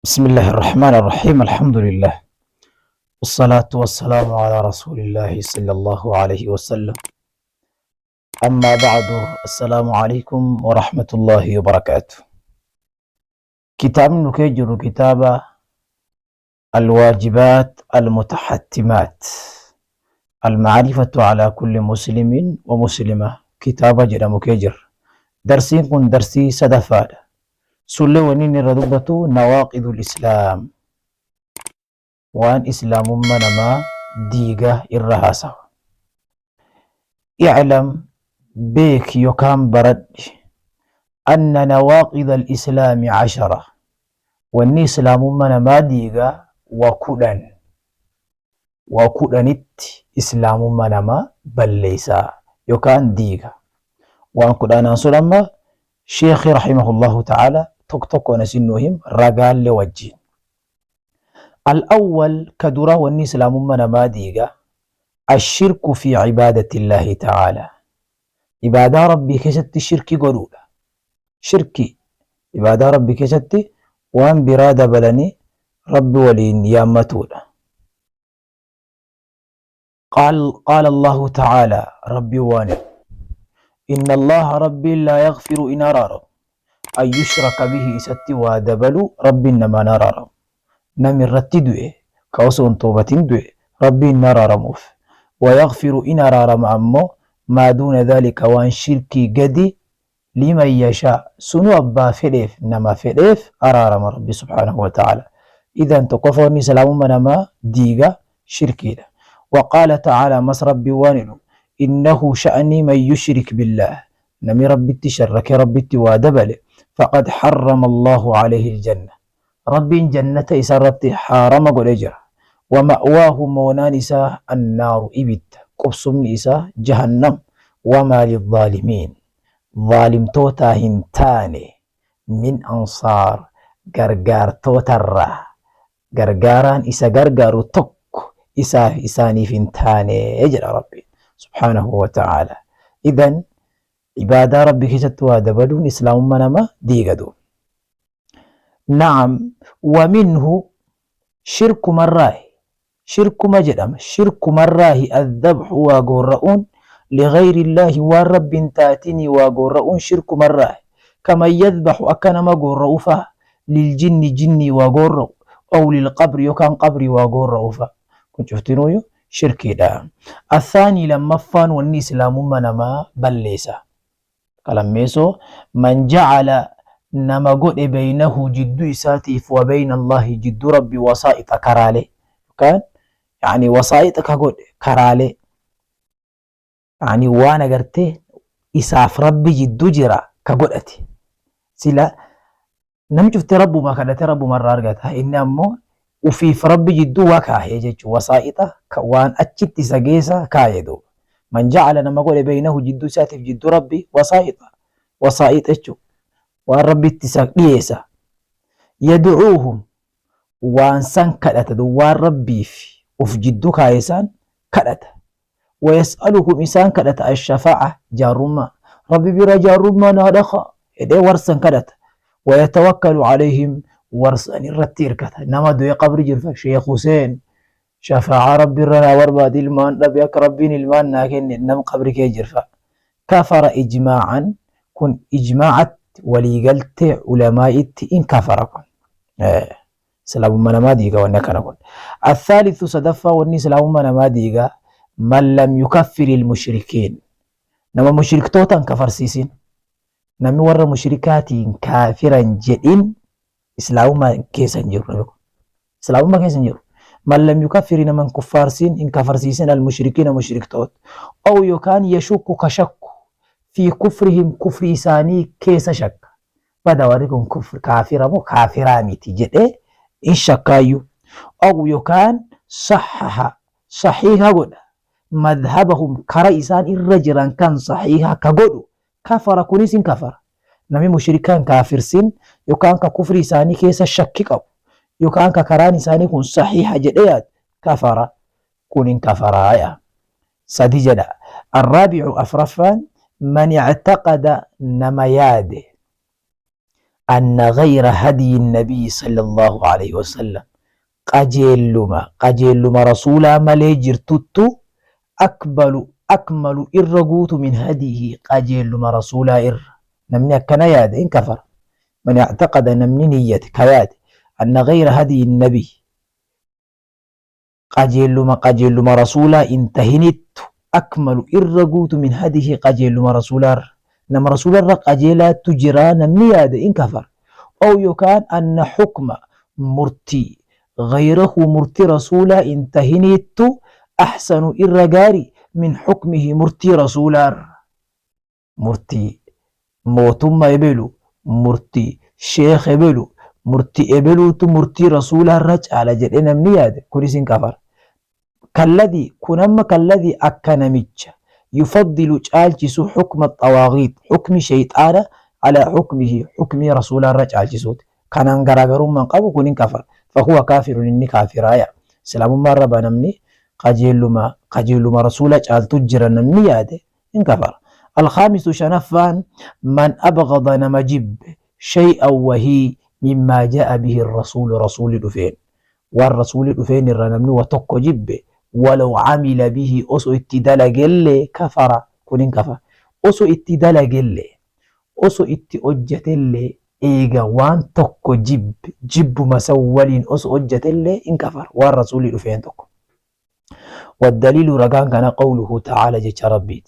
بسم الله الرحمن الرحيم الحمد لله والصلاة والسلام على رسول الله صلى الله عليه وسلم أما بعد السلام عليكم ورحمة الله وبركاته. كتاب نكجر كتاب الواجبات المتحتمات المعرفة على كل مسلم ومسلمة كتاب جرم كجر درسين كن درسي سدفاد سلو ونين الردبة نواقض الإسلام waan islaamummaa namaa diiga irra haasawa. I'lam beeki yookaan baradhi anna nawaaqida al-islaami 10 wanni islaamummaa namaa diiga wa 10 wa 10tti islaamummaa namaa balleeysa yookaan diiga. Waan kudhanaan sun amma sheekhi rahimahullahu ta'ala tokko tokkoon isin nuu him ragaalle wajjiin. Al-awwal ka duraa wanni islaamummaa namaa diiga ashirku fi cibaadati llaahi ta'aalaa. Ibaadaa Rabbii keessatti shirki godhuudha. Shirki ibaadaa Rabbii keessatti waan biraa dabalanii Rabbi waliin yaammatuudha. Qaal qaala Allahu ta'aalaa Rabbiin waan jedhu Inna Allaha Rabbiin laa yaghfiru in araaramu an yushraka bihi isatti waa dabaluu Rabbiin namaa hin araaramu. Nami irratti du'e ka osoo hin toobatin du'e Rabbiin hin araaramuuf. Wa yaghfiru in araarama ammoo maa duuna dhaalika waan shirkii gadi liman yashaa sunuu abbaa fedheef nama fedheef araarama Rabbi subhaanahu wa ta'aala. Idan tokkoffaa wanni islaamumma namaa diiga shirkiidha. Wa qaala ta'aala ammas Rabbiin waan jedhu innahu sha'nii man yushrik billaah nami Rabbitti sharrakee Rabbitti waa dabale faqad harrama Allahu alayhi aljanna Rabbiin jannata isarratti haarama godhee jira. Wa ma'waahu moonaan isaa annaaru ibidda qubsumni isaa jahannam wamaa lidhaalimiin zaalimtootaa hin taane min ansaar gargaartootarraa gargaaraan isa gargaaru tokko isaaf isaaniif hin taane jedha Rabbiin subhaanahu wa ta'aala. Idan ibaadaa Rabbi keessatti waa dabaluun islaamummaa nama diiga duuba. Na'am wa minhu shirkumarraahi Shirkuma jedhama. Shirkumarraahi azzabhu waa goorra'uun lighayriillaahi waan Rabbi hin taatinii waa goorra'uun shirkumarraahi. Kaman yadhbahu akka nama goorra'u fa'a liljinni jinnii waa goorra'u aw lilqabri yookaan qabrii waa goorra'u fa'a. Kun cuftinuuyyu shirkiidha. Athaanii lammaffaan wanni islaamumma namaa balleessa. Ka lammeessoo, man ja'ala nama godhe beynahu jidduu isaatiif wa beyna Allaahi jidduu Rabbii wasaa'ixa karaalee yookaan yaani wasaa'ixa ka godhe karaalee yaani waan agartee isaaf Rabbi jidduu jira ka godhate sila Namni cufti Rabbuma kadhate Rabbuma irraa argata. Inni ammoo ufiif Rabbi jidduu waa kaahe jechuudha. Wasaa'ixa ka waan achitti isa geessa kaaye duuba. Man ja'ala nama godhe beynahu jidduu isaatiif jidduu Rabbi wasaa'ixa. Wasaa'ixa jechuudha. Waan Rabbitti isa dhiyeessa. Yad'uuhum waan san kadhata duuba waan Rabbiif uf jidduu kaaye san kadhata. Wayas'aluhum isaan kadhata ash-shafaa'a jaarrummaa Rabbi bira jaarrummaa naa dhaqa jedhee warsan kadhata. Wayatawakkalu alayhim warsan irratti hirkata. Nama du'e qabri jiru Sheekh Huseen shafaa'aa Rabbi irra naa barbaadi ilmaan dhabe akka Rabbiin ilmaan naa kenne nam qabri kee jirfa. Kafara ijmaa'an kun ijmaa'atti waliigaltee ulamaa'itti in kafara kun. Islaamummaa namaa diiga wanni akkana kun. Athaalithu sadaffaa wanni islaamummaa namaa diiga man lam yukaffiri almushrikiin. Nama mushriktoota hin kafarsiisin. Namni warra mushrikaatiin kaafira hin jedhin islaamummaa keessa hin jiru namni kun. Islaamummaa keessa hin jiru. Man lam yukaffiri nama hin kuffaarsiin hin kafarsiisin almushrikiina mushriktoota. Aw yookaan yashukku ka shakku fi kufrihim kufrii isaanii keessa shakka. Bada warri kun kufr kaafira moo kaafiraa miti jedhee in shakkaayyu. Aw yokaan sahaha sahiha godha madhhabahum kara isaan irra jiran kan sahiha ka godhu kafara kunis in kafara. Namni mushrikaa hin kaafirsin yokaan ka kufrii isaanii keessa shakki qabu yokaan ka karaan isaanii kun sahiha jedhee yaadu kafara kun in kafaraaya. Sadi jedha. Arraabi'u afraffaan man ictaqada nama yaade. Anna ghayra hadyi nabiyyi sallallahu alayhi wasallam, qajeelluma qajeelluma rasuulaa malee jirtuttu, akbalu akmalu irra guutu, min hadihi qajeelluma rasuulaa irra, namni akkana yaade in kafara. Man i'taqada namni niyyate ka yaade, anna ghayra hadyi nabiy qajeelluma qajeelluma rasuulaa in tahinittu, akmalu irra guutu, min hadihi qajeelluma rasuulaarra, nama rasuularra qajeelaattu jiraa namni yaade in kafara. Aw yookaan anna hukma murtii ghayrahu murtii rasuulaa in tahinittu, ahsanu irra gaari, min hukmihi murtii rasuulaarra, murtii mootummaa ebelu, murtii sheekh ebelu, murtii ebeluutu murtii rasuulaarra caala jedhee namni yaade kunis hin kafara. Kalladii kun amma kalladii akka namicha yufaddilu caalchisu hukma xawaagiit hukmi shayxaana alaa hukmihi hukmii rasuulaarra caalchisuuti. Kanaan garaagarummaan qabu kun hin kafara. Fahuwa kaafirun inni kaafiraaya. Islaamummaarra ba namni qajeeluma qajeeluma rasuula caaltu jira namni yaade hin kafara. Alkhaamisu shanaffaan, man abghada nama jibbe, shay'an wahii, mimmaa jaa'a bihi rasuulu rasuulli dhufeen, waan rasuulli dhufeen irraa namni wa tokko jibbe, walaw amila bihi osoo itti dalagellee, kafara kun hin kafara. Osoo itti dalagellee, osoo itti hojjatellee, eega waan tokko jibbe jibbuma san waliin osoo hojjatellee hin kafara waan rasuulli dhufeen tokko. والدليل رقان كان قوله تعالى جتش ربيت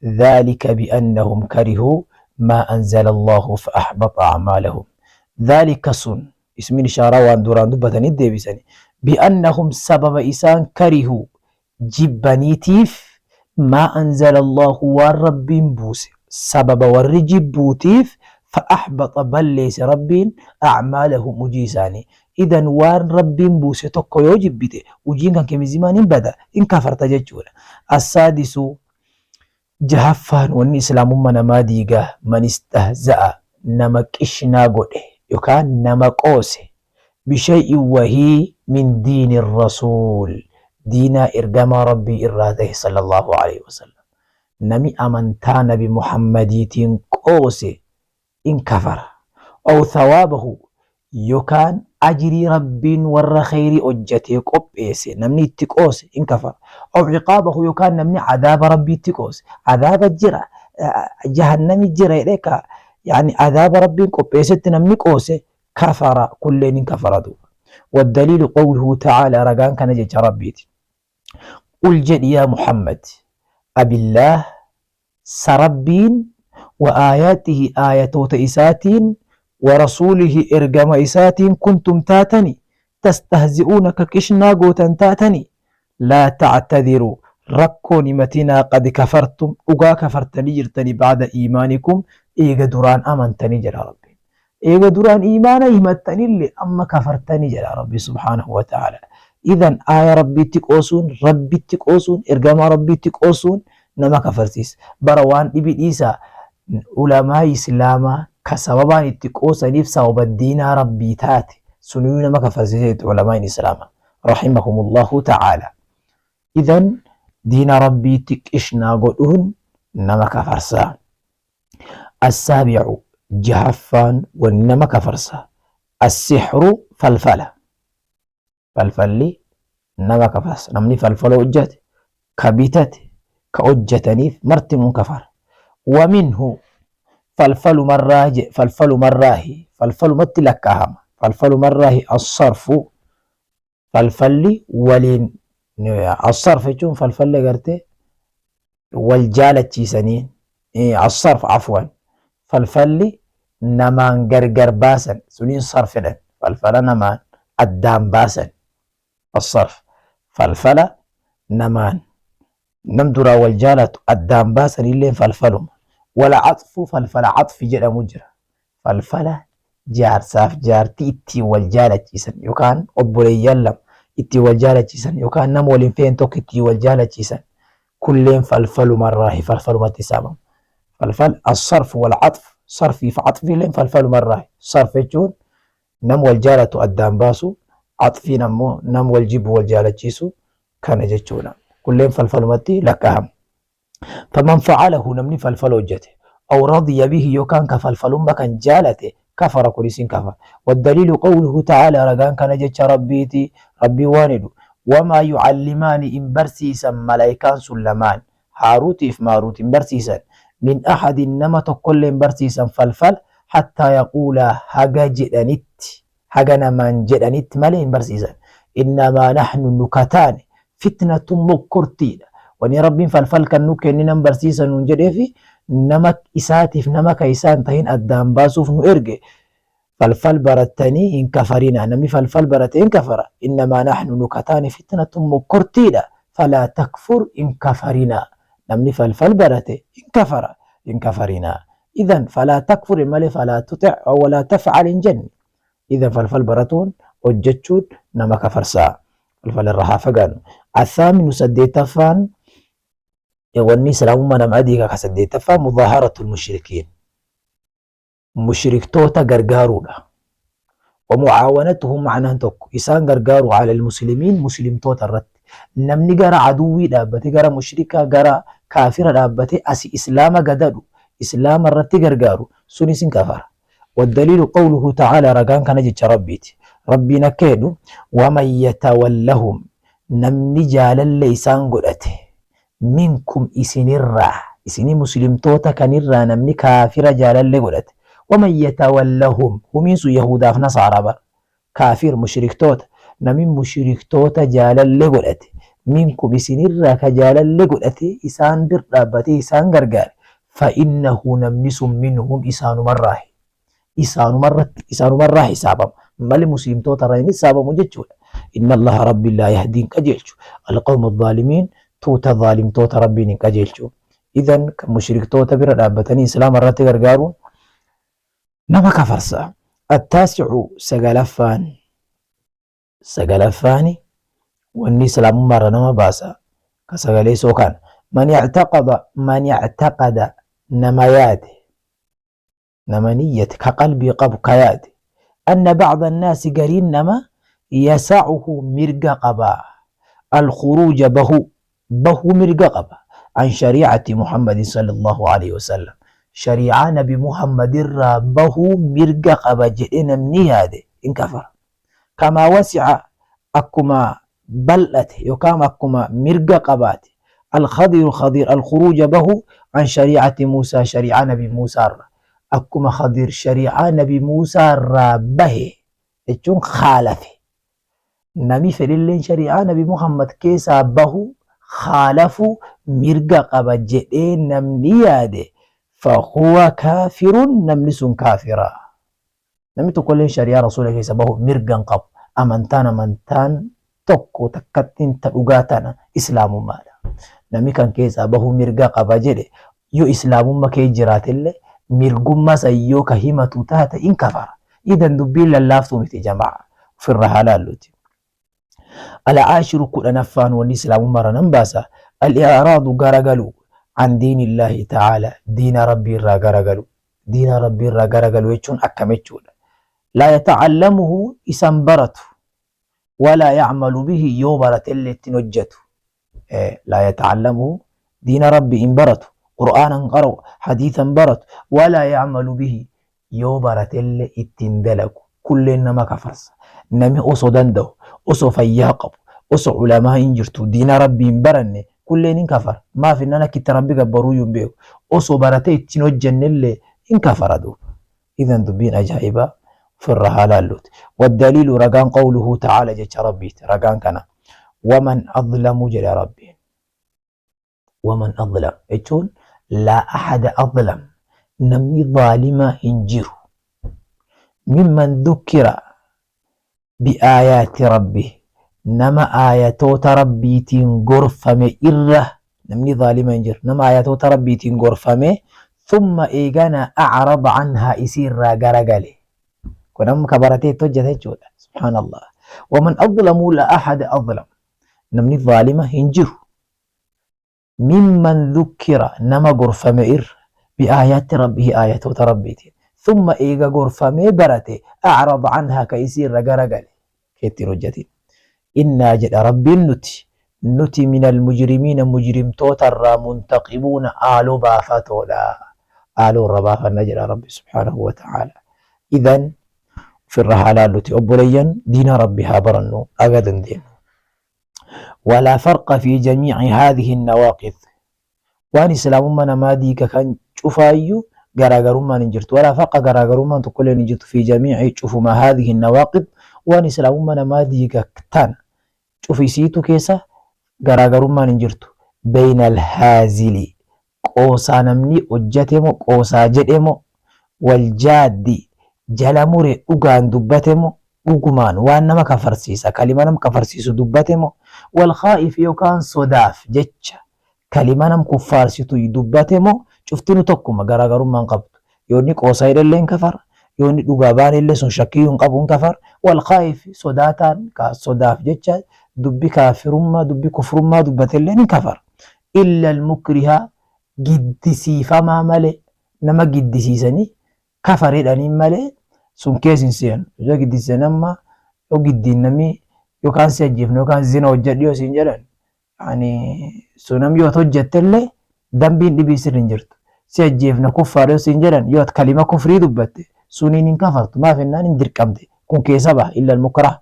ذلك بأنهم كرهوا ما أنزل الله فأحبط أعمالهم. ذلك سن اسم إشارة وان دوران دبتني ديبسني، بأنهم سبب إسان كرهوا جبنيتيف، ما أنزل الله والرب بوس سبب والرجبوتيف، فأحبط بليس ربين أعمالهم وجيساني. Idan waan rabbiin buuse tokko yoo jibbite hojiin kan kee mizimaan hin bada, hin kafarta jechuudha. Assaadisu jahaffaan, wanni islaamummaa namaa diigaa, man istahza'a nama qishnaa godhe yookaan nama qoose, bishay'in wahii, min diini rasuul diinaa ergamaa rabbii irraa ta'e sallallahu alaihi wasallam, nami amantaa nabi Muhammadiitiin qoose in kafara. Aw thawaabahu yookaan ajrii rabbiin warra kheyrii hojjatee qopheesse namni itti qoose in kafara. Aw ciqaabahu yookaan namni cadaaba rabbiitti qoose, cadaaba jira, jahannami jira jedhee ka yani cadaaba rabbiin qopheessetti namni qoose kafara, kulleen in kafara duuba. والدليل قوله تعالى رقان كان جج ربيتي قل جد يا محمد أبالله سربين وآياته آياتوت إساتين ورسوله إرقم إساتين كنتم تاتني تستهزئون ككشنا قوتا تاتني لا تعتذروا ركوني متنا قد كفرتم أقا كفرتني جرتني بعد إيمانكم إيغا دران أمنتني جل ربي إيغا دران إيمانا همتني اللي أما كفرتني جل ربي سبحانه وتعالى. إذن آية ربي تقوسون ربي تقوسون إرقام ربي تقوسون نما كفرتيس بروان إبي إيسا ulamaa islaamaa ka sababaan itti qoosaniif sababa diinaa rabbii taate sunuu nama kafarsiiseetu ulamaan islaamaa rahimahumullahu ta'ala. Idan diina rabbiitti qishnaa godhuun nama kafarsaa. Assaabi'u jahaffaan, wanni nama kafarsaa, assixru falfala. Falfalli nama kafarsa. Namni falfala hojjate, ka bitate, ka hojjataniif martinuun kafara. Waminhu falfalumarraa falfalumarraahi falfalumatti lakkaahama. Falfalumarraahi assarfu falfalli waliin, assarf jechuun falfalli agartee wal jaalachiisanii, assarf afwan falfalli namaan gargar baasan suniin sarf jedhan, falfala namaan addaan baasan, assarf falfala namaan nam duraa wal jaalatu addaan baasan illee falfaluma. Wala caxfu falfala caxfi jedhamu jira, falfala jaarsaaf jaartii ittiin wal jaalachiisan yookaan obboleeyyan lama ittiin wal jaalachiisan yookaan nama waliin fe'en tokko ittiin wal jaalachiisan kulleen falfalumarraahi, falfalumatti saamama. Falfal assarf wal caxf, sarfii fi caxfi illeen falfalumarraahi. Sarf jechuun nam wal jaalatu addaan baasu, caxfiin ammoo nam wal jibbu wal jaalachiisu kana jechuudha. Kulleen falfalumatti lakkaa'ama. Faman facalahu namni falfala hojjete, aw radiya bihi yookaan ka falfalummaa kan jaalate, Kafara, kunis hin kafara. Waddaliilu qawluhu ta'aalaa, ragaan kana jecha Rabbiiti. Rabbiin waan jedhu: wamaa yucallimaani, hin barsiisan malaayikaan sun lamaan, Haaruutiif Maaruut, hin barsiisan, min ahadin, nama tokkollee hin barsiisan falfala, hattaa yaquulaa, haga jedhanitti, haga namaan jedhanitti malee hin barsiisan, innamaa nahnu, nu kataane, fitnatun, mokkortiidha. Wani Rabbiin falfal kan nu kenne nan barsiisa nuun jedheefi nama isaatiif nama ka isaan tahin addaan baasuuf nu erge. Falfal barattanii hin kafarinaa, namni falfal barate hin kafara. Innamaa nahnu, nu kataane, fitnatun, mokkortiidha, falaa takfur, hin kafarinaa. Namni falfal barate hin kafara, hin kafarinaa. Idan falaa takfur malee falaa tutic walaa tafcal hin jenne. Idan falfal baratuun hojjechuun nama kafarsaa. Falfal irra haa fagaannu. Athaaminu, saddeettaffaan, wanni islaamummaa nama adii ka saddeettaffaa, mudaaharatul mushrikiin, mushriktoota gargaaruudha. Wa mucaawanatuhum, macnaan tokko isaan gargaaru, ala almuslimiin, muslimtoota irratti. Namni gara aduwwii dhaabbate, gara mushrikaa, gara kaafira dhaabbate, asi islaama gadadhu, islaama irratti gargaaru, sunis hin kafara. والدليل قوله تعالى، رقان كان جتش ربيتي. ربي نكيدو: ومن يتولهم، namni jaalalle isaan godhate, minkum, isinirraa, isinii muslimtoota kanirraa, namni kaafira jaalalle godhate, waman yatawallahum, humiin sun yahudaaf nasaara bar, kaafir mushriktoota, namni mushriktoota jaalalle godhate, minkum, isinirraa ka jaalalle godhate, isaan bir dhaabbatee isaan gargaare, fa innahu, namni sun, minhum, isaanumarraahi, isaanumarratti, isaanumarraa hisaabama malee muslimtoota irraa hin hisaabamu jechuudha. Inna Allaha, rabbi, laa yahdii, hin qajeelchu, alqawma adh-dhaalimiin, tuuta zaalimtoota rabbiin hin qajeelchu. Idan kan mushriktoota bira dhaabbatanii islaama irratti gargaaruun nama kafarsa. Attaasicu, sagalaffaan, sagalaffaani wanni islaamummaa irra nama baasa ka sagaleessoo kana: man i'taqada, man i'taqada, nama yaade, nama niyyate, ka qalbii qabu, ka yaade, anna ba'da annaasi, gariin nama, yasacuhu, mirga qaba, alkhuruuja, bahu, bahuu mirga qaba, an shariicati Muhammadin sallallahu alaihi wasallam, shariicaa Nabi Muhammad irraa bahuu mirga qaba jedhe namni yaade in kafara. Kamaa wasica, akkuma bal'ate yookaan akkuma mirga qabaate, alkhadiru, khadir, alkhuruuja, bahu, an shariicati Muusaa, shariicaa Nabi Muusaa irraa, akkuma Khadir shariicaa Nabi Muusaa irraa bahe jechuun khaalafe, nami fedhilleen shariicaa Nabi Muhammad keessaa bahu, khaalafu mirga qaba jedhee namni yaade, fahuwa kaafirun, namni sun kaafira. Namni tokkolleen shari'aa rasuula keessa bahu mirga hin qabu. Amantaan tokko takkattiin ta dhugaa tana islaamummaadha. Namni kan keessaa bahu mirga qaba jedhe, yoo islaamummaa kee jiraatellee, mirgummaa san yoo ka himatu taate, in kafara. Idan dubbiin lallaaftuu miti, jamaa, ofirra haa laalluti. Alcaashiru, 10ffaan, wanni islaamummaa irra nan baasa: al-i'raadu, garagalu, an diinillaahi ta'aala, diina rabbii irraa garagalu. Diina rabbii irraa garagalu jechuun akkam jechuudha? Laa yata'allamuhu, isan baratu, walaa yacmalu bihi, yoo baratellee ittiin hojjetu. Laa yata'allamuhu, diina rabbii hin baratu, qur'aana hin qara'u, hadiisa hin baratu, walaa yacmalu bihi, yoo baratellee ittiin dalagu, kulleen nama kafarsa. Nami osoo danda'u, osoo fayyaa qabu, osoo ulamaa hin jirtu diina rabbii hin baranne, kulleen hin kafara. Maaf innaan akka itti rabbi gabbaruuyyuu hin beeku. Osoo baratee ittiin hojjennellee hin kafara duuba. Idan dubbiin ajaa'ibaa, ofirra haa laalluuti. Waddaliilu, ragaan, qawluhu ta'aala, jecha rabbiiti ragaan kana. Waman adlamu jedha rabbiin. Waman adlam jechuun laa ahada adlam, namni zaalimaa hin jiru, mimman dhukkira biaayaati rabbi, nama aayatoota rabbiitiin gorfame irra namni zaalima hin jiru. Nama aayatoota rabbiitiin gorfame, thumma, eegana, acrada anhaa, isii irraa garagale. Kun amma ka baratee itti hojjete jechuudha. Subhaanallah. Waman adlamu, la ahada adlam, namni zaalima hin jiru, mimman dhukkira, nama gorfame irra, biaayaati rabbihi, aayatoota rabbiitiin, thumma, eega gorfamee barate, acrada anhaa, ka isii irra garagale, keettiin hojjetin. Innaa jedha rabbiin, nuti, min almujrimiina, mujrimtoota irraa, muntaqimuuna, aaloo baafatoodha, aaloo irra baafanna jedha rabbi subhaanahu wa ta'aala. Idan ofirra haa laalluti obboleeyyan, diina Rabbi haa barannu aga dandeenyu. Walaa farqa fi jamiici haadhihi nawaaqid, waan islaamummaa namaa diiga kan cufaayyuu garaagarummaan hin jirtu. Walaa farqa, garaagarummaan tokkolleen hin jirtu, fi jamiici, cufuma, haadhihi nawaaqid, waan islaamummaa namaa diiga tana cufisiitu keessa garaagarummaan hin jirtu. Bayna alhaazili, qoosaa namni hojjate moo qoosaa jedhe moo, waljaaddi, jala mure dhugaan dubbate moo, dhugumaan waan nama kafarsiisa, kalima nama kafarsiisu dubbate moo, wal khaa'if, yookaan sodaaf jecha kalima nam kuffaarsitu dubbate moo, cuftinu tokkuma, garaagarummaa hin qabdu. Yoo inni qoosaa jedhellee hin kafara, yoo inni dhugaa baanellee sun shakkiyyuu hin qabu hin kafara. Wal khaa'if, sodaataan ka sodaaf jecha dubbi kaafirummaa, dubbi kufrummaa dubbatellee ni kafara. Illa al-mukriha, giddisiifamaa malee, nama giddisiisanii kafar jedhaniin malee sun keessa hin seenu. Yoo giddisiisan amma yoo giddiin namni yookaan si ajjeefne yookaan zina hojjedhu yoo siin jedhan, yani sun namni yoo hojjettellee dambiin dhibii sirri hin jirtu. Si ajjeefna kuffaadha yoo siin jedhan, yoo ati kalima kufrii dubbatte suniin hin kafartu. Maaf jennaan hin dirqamte. Kun keessa baha, illa al-mukrah,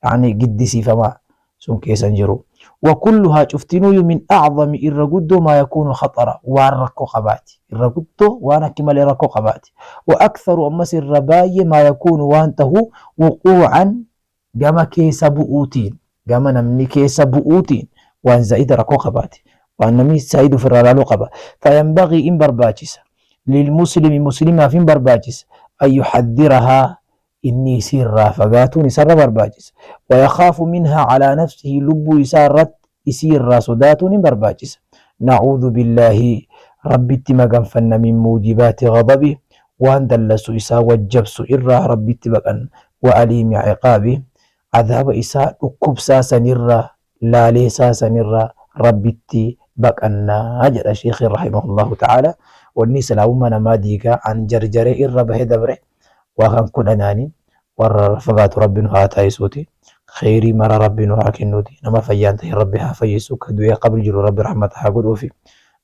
yani giddisiifamaa sun keessa hin jiru. Wa kulluhaa, cuftinuyyuu, min a'zami, irra guddoo, maa yakuunu khaxara, waan rakkoo qabaati. Irra guddoo waan akki malee rakkoo qabaati. Wa aktharu, ammas irra baay'ee, maa yakuunu, waan tahu, wuquu'an, gama keessa bu'uutiin, gama namni keessa bu'uutiin waan zaa'ida rakkoo qabaati. Waan namni saayid ofirraa ilaaluu qaba. Fayanbagii, in barbaachisa. Lilmuslimi, muslimaaf in barbaachisa. An yuhaddirahaa, inni isii irraa fagaatuun isarra barbaachisa. Wayakhaafu minhaa calaa nafsihi, lubbuu isaa irratti isii irraa sodaatuun hin barbaachisa. Na'uudhu billaahi, Rabbitti maganfanna, min muujibaati ghadabi, waan dallasu isaa wajjabsu irraa Rabbitti baqanna. Wa aliimi ciqaabi, azaaba isaa dhukkubsaa sanirraa, laaleessaa sanirraa Rabbitti baqanna jedha sheekhiin rahimahullahu ta'ala. Wanni islaamummaa namaa diigaa an jarjaree irra bahe dabre waa kan kudhanaani, warra fagaatu Rabbi nu haa taasisuuti. Kheyrii mara Rabbi nu haa kennuuti. Nama fayyaan tahe Rabbi haa fayyisu. Ka du'ee qabri jiru Rabbi rahmata haa godhuufi.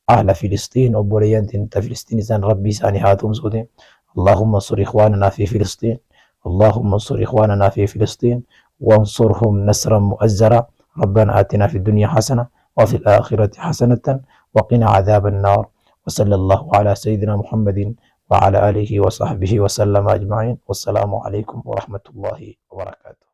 Ahla Filistiin, obboleeyyan ta Filistiin isaan Rabbi isaanii haa tumsuuti. Allahumma ansur ikhwaananaa fi Filistiin. Allahumma ansur ikhwaananaa fi Filistiin. Wansurhum nasran mu'azzara. ربنا آتنا في الدنيا حسنة وفي الآخرة حسنة وقنا عذاب النار، وصلى الله على سيدنا محمد وعلى آله وصحبه وسلم أجمعين، والسلام عليكم ورحمة الله وبركاته.